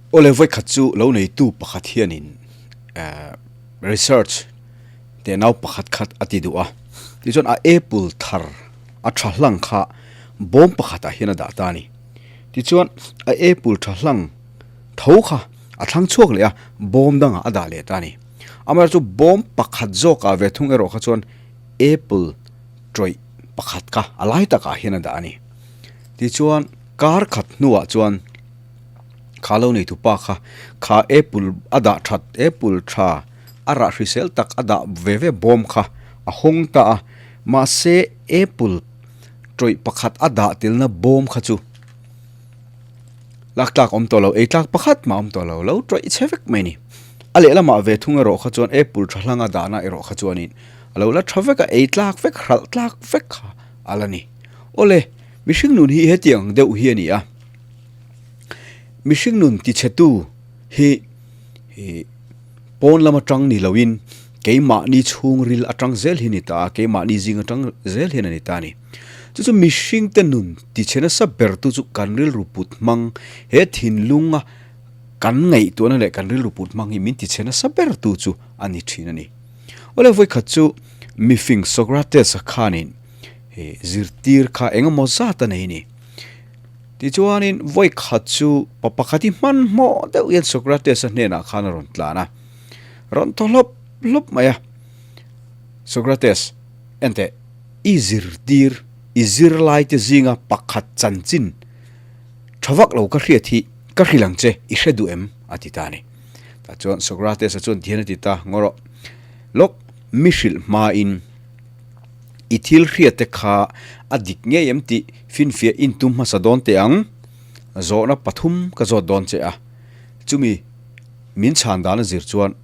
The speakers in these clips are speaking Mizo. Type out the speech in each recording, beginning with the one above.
Awle vawikhat chu lo neitu pakhat hianin research teh nau pakhat khat a ti duh a, tichuan a apple thar a tha hlang kha bawm pakhatah hian a dah ta a ni. Tichuan a apple tha hlang tho kha a thlang chhuak leh a, bawm dangah a dah leh ta a ni. Amaherawhchu bawm pakhat zawkah ve thung erawh kha chuan apple tawih pakhat kha a lai takah hian a dah a ni. Tichuan kar khat hnuah chuan kha lo nei tupa kha kha apple a dah that apple tha a rah hrisel tak a dah ve ve bawm kha a hawng ta a mahse apple tawih pakhat a dah telna bawm kha chu lak tlak awm tawh lo ei tlak pakhat mah awm tawh lo lo tawih chhe vek mai a ni a lehlamah ve thung erawh kha chuan apple tha hlanga dahna erawh kha chuanin a lo la tha vek a ei tlak vek hralh tlak vek kha a la ni awle mihring nun hi hetiang deuh hi a ni a. Mihring nun tichhetu hi ih pawn lam atang ni loin keimahni chhungril atang zel hi a ni ta a, keimahni zing atang zel hian a ni ta a ni. Chu chu mihring te nun tichhe nasa ber tu chu kan rilru put hmang he thinlunga kan ngaihtuahna leh kan rilru put hmang hi min tichhe nasa ber tu chu a ni thin a ni. Awle vawikhat chu mifing Socrates-a khanin ih zirtir kha engemaw zat a nei a ni. Tichuanin vawi khat chu pa pakhat hi hmanhmawh deuh hian Socrates-a hnenah khan a rawn tlan a, rawn thaw hlawp hlawp mai a. Socrates, Enteh, i zirtir, i zirlaite zinga pakhat chanchin tha vak lo ka hriat hi ka hrilh ang che, i hre duh em? a ti ta a ni. Tah chuan Socrates-a chuan tihian a ti ta, Ngaw rawh, lawk mi hrilh hmain, I thil hriatte kha a dik ngei em tih finfiah intum hmasa dawn teh ang. Zawhna pathum ka zawt dawn che a, chumi min chhan dan a zir chuan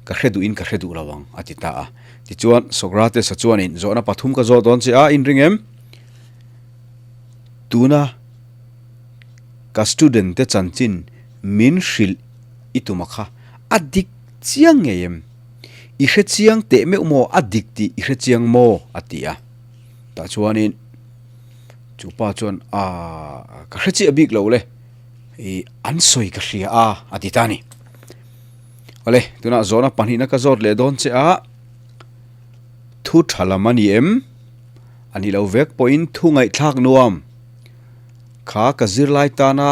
ka hre duhin ka hre duh lo ang, a ti ta a. Tichuan, Socrates-a chuanin, Zawhna pathum ka zawt dawn che a, inring em? Tuna ka student-te chanchin min hrilh i tum a kha a dik chiang ngei em? I hre chiang teh meuh maw? A dik tih i hre chiang maw? a ti a. Tah chuanin chu pa chuan, Aaa, ka hre chiah bik lo le, i an sawi ka hria a, a ti ta a ni. Awle, tunah zawhna pahnihna ka zawt leh dawn che a, thu tha lam a ni em? A ni lo vek pawhin thu ngaihthlak nuam kha ka zirlai tana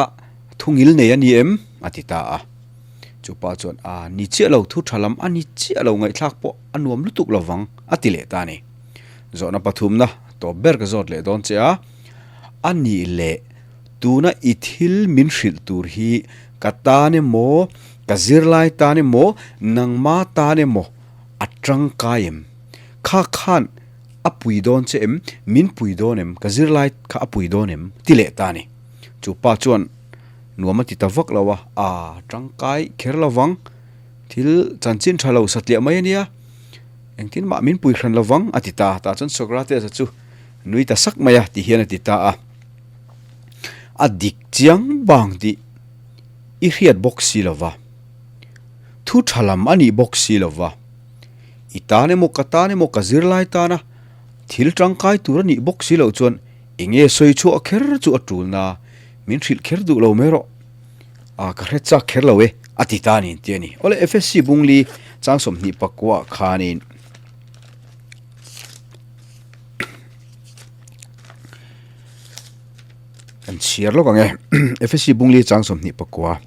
thu ngil nei a ni em? a ti ta a. Chu pa chuan, A ni chiah lo, thu tha lam a ni chiah lo, ngaihthlak pawh a nuam lutuk lo vang, a ti leh ta a ni. Zawhna pathumna tawp ber ka zawt leh dawn che a, A nih leh, tuna i thil min hrilh tur hi ka tan emaw, ka zirlai tan emaw, nangma tan emaw a tangkai em? Kha khan a pui dawn che em? Min pui dawn em? Ka zirlai kha a pui dawn em? ti leh ta a ni. Chu pa chuan, Nuam a ti ta vak lo a, a tangkai kher lo vang, thil chanchin tha lo satliah mai a nia, engtin mah min pui hran lo vang a ti ta, tah chuan Socrates-a chu nui ta sak mai a ti hian a ti ta a, a dik chiang bang tih i hriat bawk si lo va, thu tha lam a nih bawk si lo va, i tan emaw ka tan emaw ka zirlai tana thil tangkai tur a nih bawk si loh chuan enge sawi chhuah kher chu a tulna Min hrilh kher duh lo mai rawh. A, ka hre chak kher lo e, a ti ta a ni tih a ni. Awle, FSC Bungli chang 20 pakua khanin kan chhiar lawk ang e. FSC Bungli chang 20 pakua.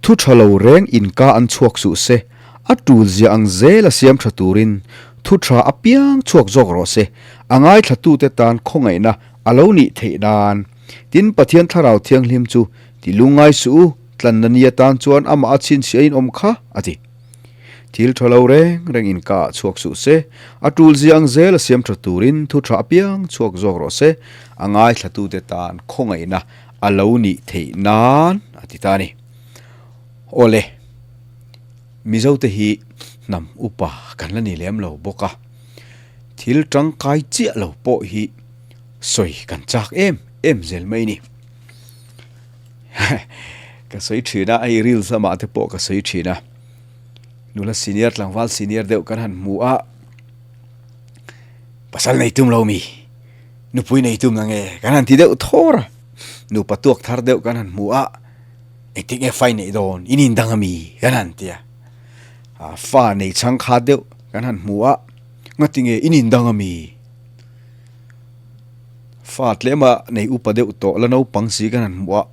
Thu tha lo reng inka an chhuak suh se, a tul zia ang zel a siam tha turin thu tha apiang chhuak zawk rawh se, a ngaithlatute tan khawngaihna A lo nih theih nan. Tin, Pathian Thlarau Thianghlim chu ti lungngai suh u, tlanna ni atan chuan amah a chhinchhiah in awm kha, a ti. Thil tha lo reng reng in ka ah chhuak suh se, a tul zia ang zel a siam tha turin thu tha apiang chhuak zawk rawh se, a ngaithlatute tan khawngaihna a lo nih theih nan, a ti ta a ni. Awle, Mizote hi hnam upa kan la ni lem lo bawk a. Thil tangkai chiah lo pawh hi sawi kan chak em em zel mai ni. Ka sawi thin a, hei reels lamah te pawh ka sawi thin a. Nula senior tlangval senior deuh kan han hmu a, pasal nei tum lo mi, nupui nei tum na nge kan han ti deuh thawr a, nupa tuak thar deuh kan han hmu a. Engtik nge fa i neih dawn? In indang a mi? Kan han ti a. Fa nei chhang kha deuh kan han hmu a, ngati nge in indang a mi? Fa tlema nei upa deuh tawh la naupang si kan han hmu a,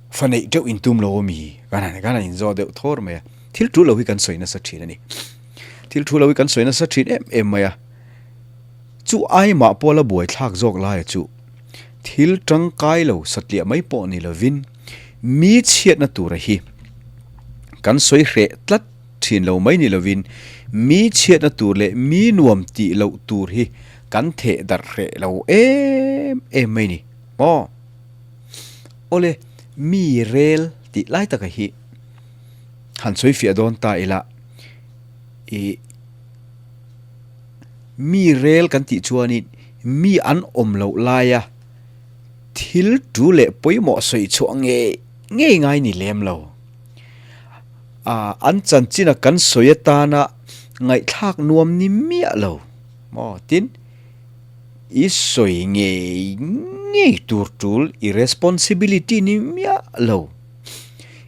fa neih teuh in tum lo a mi? Kan han kan han inzawh deuh thawr mai a. Thil thu lo hi kan sawi nasa thin a ni. Thil thu lo hi kan sawi nasa thin em em mai a. Chu aimah pawh la buaithlak zawk laia chu thil tangkai lo satliah mai pawh ni lovin mi chhiatna tura hi kan sawi hreh tlat thin lo mai ni lovin mi chhiatna tur leh mi nuam tih loh tur hi kan theh darh hreh lo em em mai ni maw? Awle, mi rel tih lai taka hi han sawi fiah dawn ta ila ih. Mi rel kan tih chuanin mi an awm loh laia thil tu leh pawimawh sawi chhuah ngei ngei ngai ni lem lo. An chanchina kan sawi atana ngaihthlak nuam ni miah lo maw? Tin, i sawi ngei ngei tur tul i responsibility ni miah lo.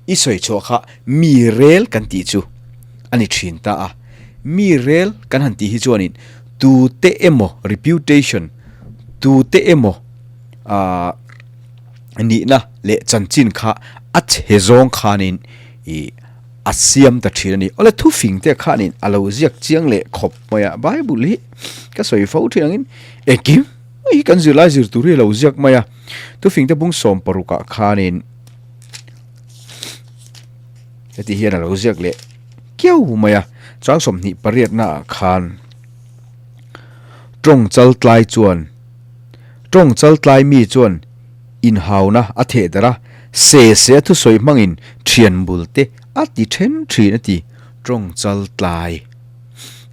I sawi chhuah kha mi rel kan tih chu a ni thin ta a. Mi rel kan han tih hi chuanin tute emaw reputation, tute emaw aah nihna leh chanchin kha a chhe zawng khanin ih a siam ta thin a ni. Awle thufing te khanin a lo ziak chiang leh khawp mai a. Bible hi ka sawi fo thin angin engkim hi kan zirlai zir tur hi a lo ziak mai a. Thufing te bung 16 ah khanin heti hian a lo ziak leh kiau mai a, chang 28 na ah khan tawng chal tlai chuan tawng chal tlai mi chuan inhauna a theh darh a, se se a thusawi hmangin thian bul te a ti then thin a ti, tawng chal tlai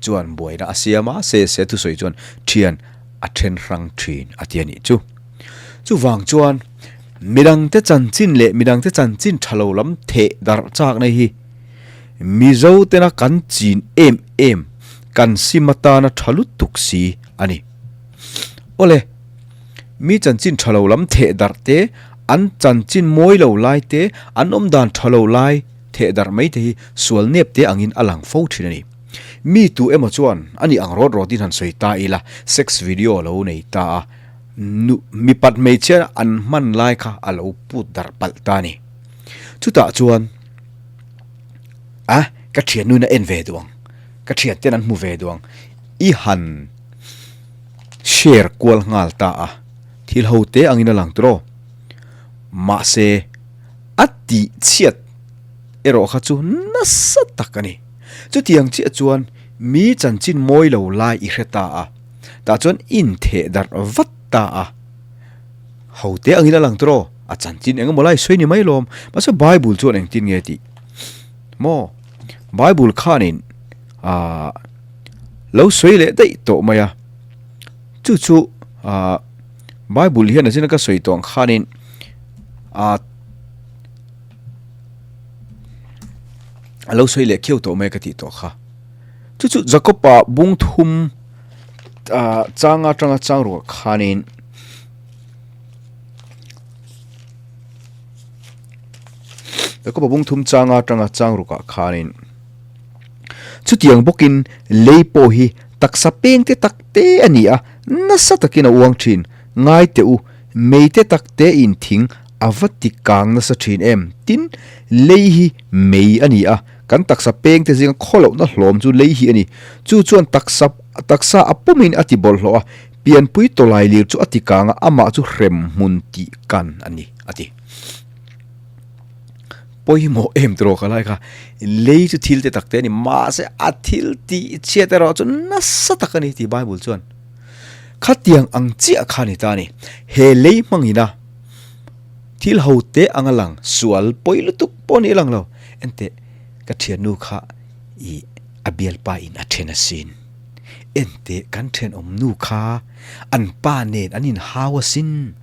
chuan buaina a siam a, se se a thusawi chuan thian a then hrang thin a ti a nih chu. Chuvang chuan Midangte chanchin leh midangte chanchin tha lo lam theh darh chakna hi Mizo tena kan chin em em, kan sim atana tha lutuk si a ni. Awle, mi chanchin tha lo lam theh darh te, an chanchin mawi lo lai te, an awmdan tha lo lai theh darh mai te hi sual nep te angin a lang fo thin a ni. Mi tu emaw chuan a nih ang rawt rawtin han sawi ta ila, sex video a lo nei ta a, Nu, mipat hmeichhia an hman lai kha a lo put darh palh ta a ni. Chutah chuan, A, ka thiannuin a en ve duh ang, ka thianten an hmu ve duh ang, i han share kual nghal ta a, thil ho te angin a lang tawh. Mahse, a tih chhiat erawh kha chu nasa tak a ni. Chutiang chiah chuan mi chanchin mawi lo lai i hre ta a. Tah chuan intheh darh vat ta a. Ho te angin a lang tawh, a chanchin eng emaw lai sawi ni mai lawm. Mahse Bible chuan engtin nge tih? Maw? Bible khanin ah lo sawi leh daih tawh mai a. Chu chu ah Bible hian a zin a ka sawi tawh ang khanin ah a lo sawi leh khiau tawh mai a ka tih tawh kha. Chu chu Jakob-a bung thum ah chang atanga chang ruah khanin Jakob-a bung thum chang atanga chang rukah khanin chutiang bawkin lei pawh hi taksa peng te tak te a ni a, nasa takin a uang thin. Ngai teh u, mei te tak te in thing a va ti kang nasa thin em? Tin, lei hi mei a ni a. Kan taksa pengte zinga khawlohna hlawm chu lei hi a ni. Chu chuan taksa taksa a pumin a ti bawlhhlawh a, pianpui tawlai lir chu a ti kang a, amah chu hrem hmun tih kan a ni, a ti. Pawimawh em tawh ka lai kha, lei chu thil te tak te a ni, mahse a thil tih chhiat erawh chu nasa tak a ni tih Bible chuan khatiang ang chiah kha a ni ta a ni. He lei hmangina thil ho te anga lang sual pawi lutuk pawh ni lang lo. Enteh, ka thiannu kha i a bialpa in a then asin. Enteh, kan thenawmnu kha an pa nen an inhau asin.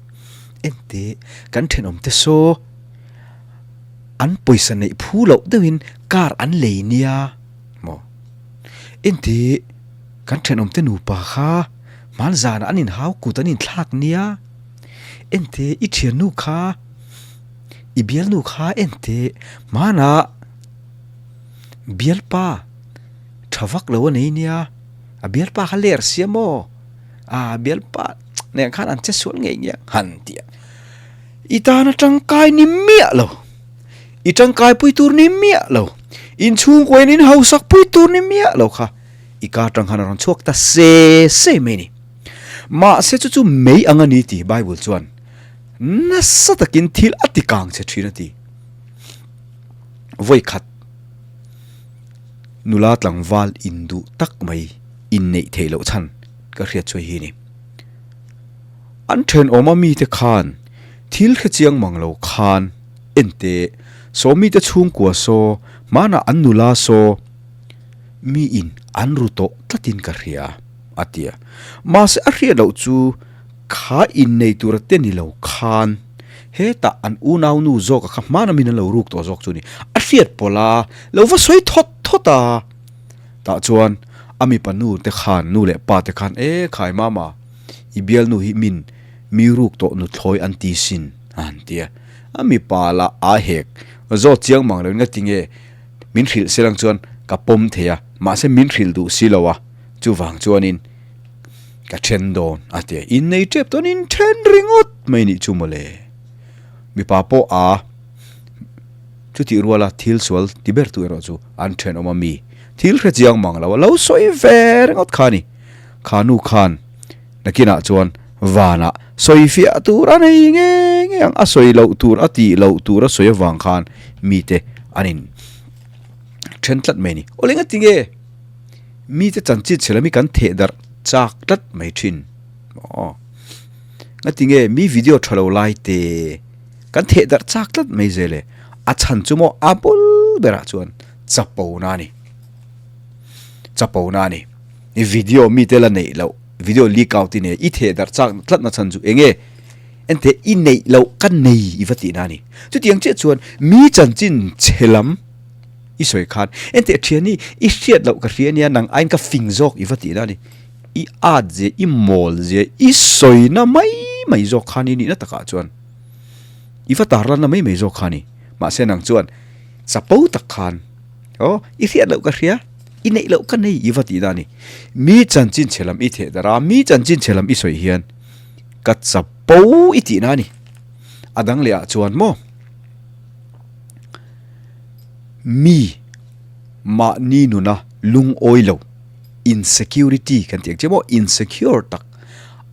Enteh, kan thenawmte saw an pawisa neih phu loh deuhin car an lei nia maw. Enteh, kan thenawmte nupa kha hmanzanah an inhau kut an inthlak nia. Enteh, i thiannu kha. I bialnu kha en teh, hmanah bialpa tha vak lo a nei nia, a bialpa kha ler sia maw? A bialpa nen khan an che sual ngei ngei ang han ti a. I tana tangkai ni miah lo, i tangkai pui tur ni miah lo, inchhungkuain in hausak pui tur ni miah lo kha i kar tang khan a rawn chhuak ta se se mai a ni. Mahse chu chu mei ang a ni tih Bible chuan nasa takin thil a ti kang che thin a ti. Vawi khat nula tlangval induh tak mai inneih theih loh chhan ka hriat chuai hi a ni. An thenawma mite khan thil hre chiang mang lo khan ente saw mite chhungkua saw hmanah an nula saw miin an ru tawh tlatin ka hria a ti a. Mahse a hriat loh chu kha innei tura te ni lo khan hetah an unaunu zawka kha hmana min an lo ruk tawh zawk chu a ni. A hriat pawlh a, lo va sawi thawt thawt a. Tah chuan a mipa nu te khan, nu leh pa te khan, E khai mama, i bialnu hi min mi ruk tawh nuthlawi an ti sin a han ti a. A mipa lah a hek zawt chiang mang loin nga tinge min hrilh se lang chuan ka pawm thei a, mahse min hrilh duh si lo a, chuvang chuanin ka then dawn a ti a. Innei tep dawn in then ringawt mai nih chu mawle. Mipa pawh a. Chutih ruala thil sual ti ber tu erawh chu an thenawm a mi thil hre chiang mang lo a lo sawi ve ringawt kha a ni. Kha nu khan nakinah chuan vanah sawi fiah tur a nei nge nge ang, a sawi loh tur a tih loh tur a sawi avang khan mite an in then tlat mai a ni. Awle engati nge mite chanchin chhe lam hi kan theh darh chak tlat mai thin aw. Engati nge mi video tha lo lai te. Kan theh darh chak tlat mai zel e. A chhan chu maw a bul berah chuan chapo na a ni. Chapo na a ni. I video mi te la neih loh, video leak out i nei, i theh darh chak tlat na chhan chu eng nge? Ente i neih loh ka nei i va tih na a ni. Chutiang chiah chuan mi chanchin chhe lam i sawi khan ente thian hi i hriat loh ka hria ania nang aiin ka fing zawk i va tih na a ni. I at zia, i mawl zia, i sawi na mai mai zawk khan i nihna takah chuan. I va tarlanna mai mai zawk kha a ni. Mahse nang chuan chapo tak khan, Aw, i hriat loh ka hria, i neih loh ka nei i va tih na a ni. Mi chanchin chhe lam i theh darh a, mi chanchin chhe lam i sawi hian ka chapo i tih na a ni. A dang leh ah chuan maw mi mahni nuna lungawi lo, insecurity kan tih ang che maw, insecure tak,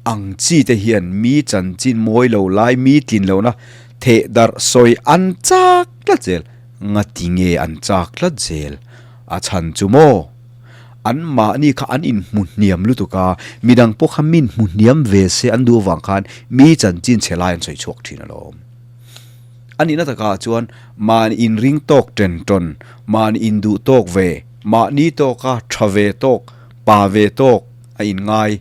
Ang chi te hian mi chanchin mawi lo lai mi tlin lohna theh darh sawi an chak tlat zel. Ngati nge an chak tlat zel? A chhan chu maw? An mahni kha an inhmu hniam lutuk a, midang pawh kha min hmu hniam ve se an duh avang khan mi chanchin chhe lai an sawi chhuak thin alawm. A nihna takah chuan mahni inring tawk ṭen ṭawn, mahni induh tawk ve, mahni tawka ṭha ve tawk, pa ve tawk a inngai.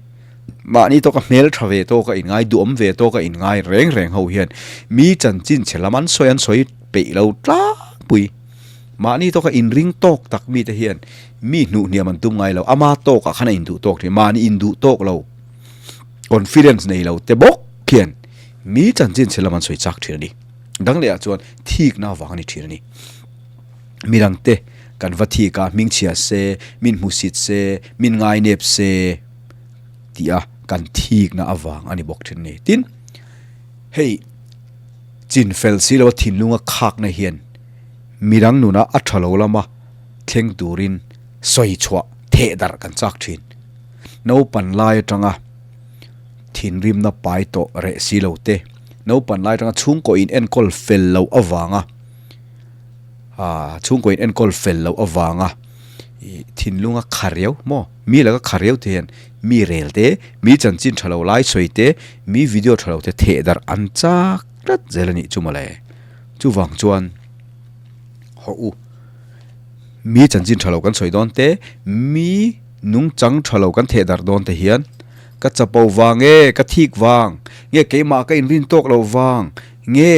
Mahni tawka hmel tha ve tawka inngai, duhawm ve tawka inngai reng reng ho hian mi chanchin chhe lam an sawi an sawi peih lo tlangpui. Mahni tawka inring tawk tak mite hian mi hnuhhniam an tum ngai lo, ama tawkah khan a induh tawk thin. Mahni induh tawk lo, confidence nei lo te bawk hian mi chanchin chhe lam an sawi chak thin a ni. Dang lehah chuan thikna avang a ni thin a ni. Midangte kan va thik a, hmingchhia se, min hmusit se, min ngainep se, tih a kan thikna avang a ni bawk thin a ni. Tin, hei chin fel si lo a thinlunga khakna hian midang nuna a tha lo lama thleng turin sawi chhuah theh darh kan chak thin. Naupan lai atanga thinrimna pai tawh reh si lo te, naupan lai atanga chhungkaw in enkawl fel loh avanga chhungkaw in enkawl fel loh avanga ih thinlunga kha riau maw mi laka kha riau te hian mi rel te mi chanchin tha lo lai sawi te mi video tha lo te theh darh an chak tlat zel a nih chu mawle chuvang chuan hawh u mi chanchin tha lo kan sawi dawn te mi nungchang tha lo kan theh darh dawn te hian ka chapo vang nge ka thik vang nge keimah ka inrin tawk loh vang nge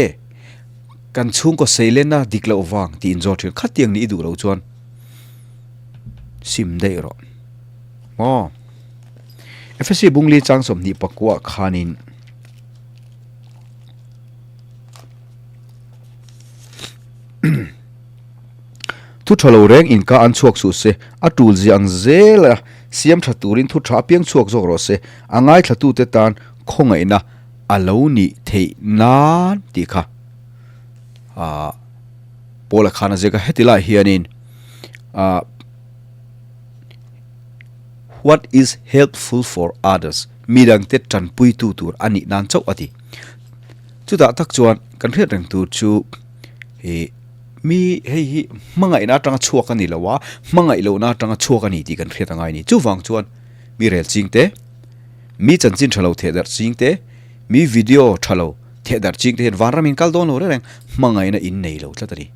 kan chhungkaw seilenna dik loh vang tih inzawt thin khatiang nih i duh loh chuan. Sim daih rawh. Maw? Efesi bungli chang 24 khanin. Thu tha lo reng in ka an chhuak suh se, a tul zia ang zel a, siam tha turin thu tha apiang chhuak zawk rawh se, a ngaithlatute tan khawngaihna a lo nih theih nan tih kha ah Paula khan a ziak a, heti lai hianin ah What is helpful for others midangte tanpuitu tur a nih nan chauh a ti. Chutah tak chuan kan hriat reng tur chu ih mi hei hi hmangaihna atanga chhuak a ni lo a, hmangaih lohna atanga chhuak a ni tih kan hriat a ngai a ni. Chuvang chuan mi rel ching te, mi chanchin tha lo theh darh ching te, mi video tha lo theh darh ching te hian vanram in kal dawn lo reng reng hmangaihna in nei lo tlat a ni.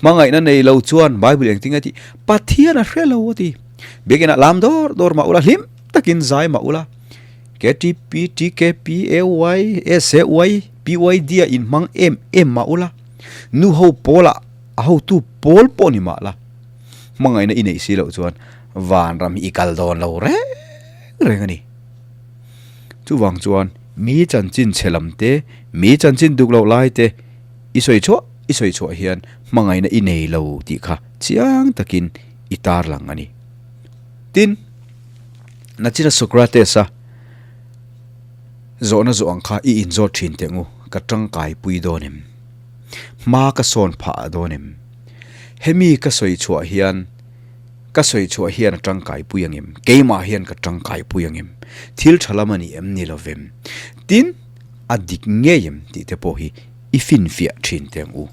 Hmangaihna nei lo chuan Bible engtin nge a tih? Pathian a hre lo a ti. Biakinah lam dawr dawr mah ula, hlim takin zai mah ula, KTP, TKP, AY, SAY, PYD a inhmang em em mah ula, nu ho pawlah a hotu pawl pawh ni mah la, hmangaihna i neih si loh chuan vanram hi i kal dawn lo reng reng a ni. Chuvang chuan mi chanchin chhe lam te, mi chanchin duk loh lai te i sawi chhuah i sawi chhuah hian hmangaihna i nei lo tih kha chiang takin i tarlang a ni. Tin, nachina Socrates-a zawhna zawh ang kha i inzawt thin teh ngu, ka tangkaipui dawn em? Hma ka sawn phah dawn em? Hemi ka sawi chhuah hian ka sawi chhuah hian a tangkaipui ang em? Keimah hian ka tangkaipui ang em? Thil tha lam a ni em ni lovem? Tin, a dik ngei em tih te pawh hi i finfiah thin teh ang u.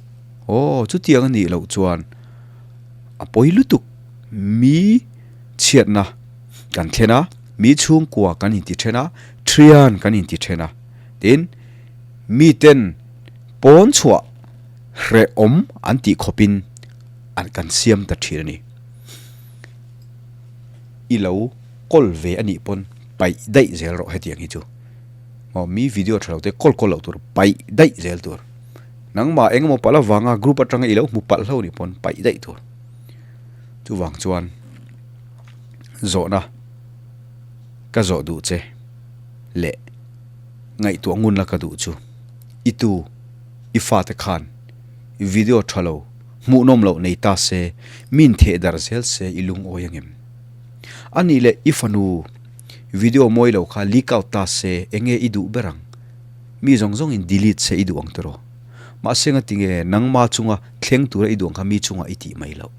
Aw, chutiang a nih loh chuan a pawi lutuk. Mi chhiatna kan thlen a, mi chhungkua kan inti then a, thian kan inti then a. Tin, miten pawn chhuah hrehawm an tih khawpin an kan siam ta thin a ni. I lo kawl ve a nih pawn paih daih zel rawh hetiang hi chu. Maw mi video tha lo te kawl kawl loh tur paih daih zel tur. Nangmah engemaw palh avanga group atanga i lo hmu palh hlo nih pawn paih daih tur. Chuvang chuan zawhna ka zawh duh che leh ngaihtuah ngun la ka duh chu i tu i fate khan video tha lo hmuhnawm loh nei ta se min theh darh zel se i lungawi angem? Anih leh i fanu video mawi lo kha leak out ta se enge i duh ber ang? Mi zawng zawngin delete se i duh ang tiraw? Mahse ngatinge nangma chunga thleng tura i duh ang kha mi chungah i tih mai loh.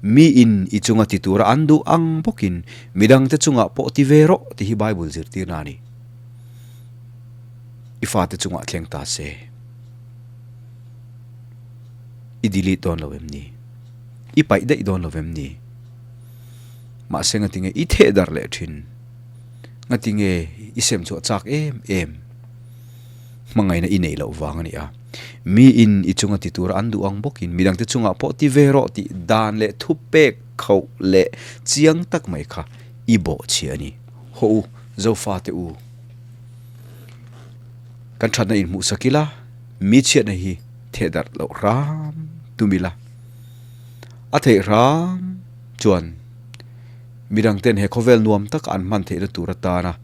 Mi in i chunga ti tura an duh ang bawkin midangte chungah pawh ti ve rawh tih hi Bible zirtirna a ni. I fate chungah thleng ta se i delete dawn lo em ni? I paih daih dawn lo em ni? Mahse ngatinge i theh darh leh thin? Ngatinge i sem chhuah chak em em? Hmangaihna i neih loh vang a ni a. Miin i chunga ti tura an duh ang bawkin midangte chungah pawh ti ve rawh tih dan leh thupek khauh leh chiang tak mai kha i bawhchhia a ni. Haw u, Zofate u, kan thatna inhmuhsak ila, mi chhiatna hi theh darh loh hram tum ila. A theih hram chuan midangten he khawvel nuam taka an hman theihna tur atana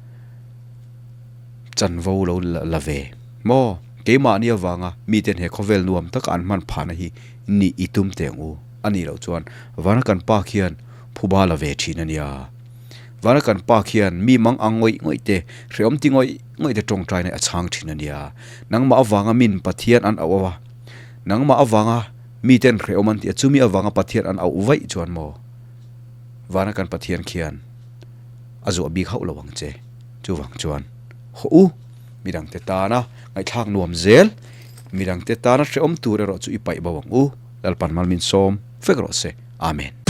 chanvo lo la ve maw? Keimahni avanga miten he khawvel nuam taka an hman phahna hi nih i tum teh ang u. A nih loh chuan vana kan pa khian phuba la ve thin a nia. Vana kan pa khian mi mang ang ngawih ngawih te, hrehawm ti ngawih ngawih te tawngtaina a chhang thin a nia. Nangmah avanga min Pathian an auh a, nangmah avanga miten hrehawm an tih a, chumi avanga Pathian an auh vaih chuan maw? Vana kan Pathian khian a zuah bik hauh lo ang che. Chuvang chuan haw u, midangte tana ngaihthlak nuam zel, midangte tana hrehawm tur erawh chu i paih bo ang u, Lalpan Malminsawm vek rawh se. Amen.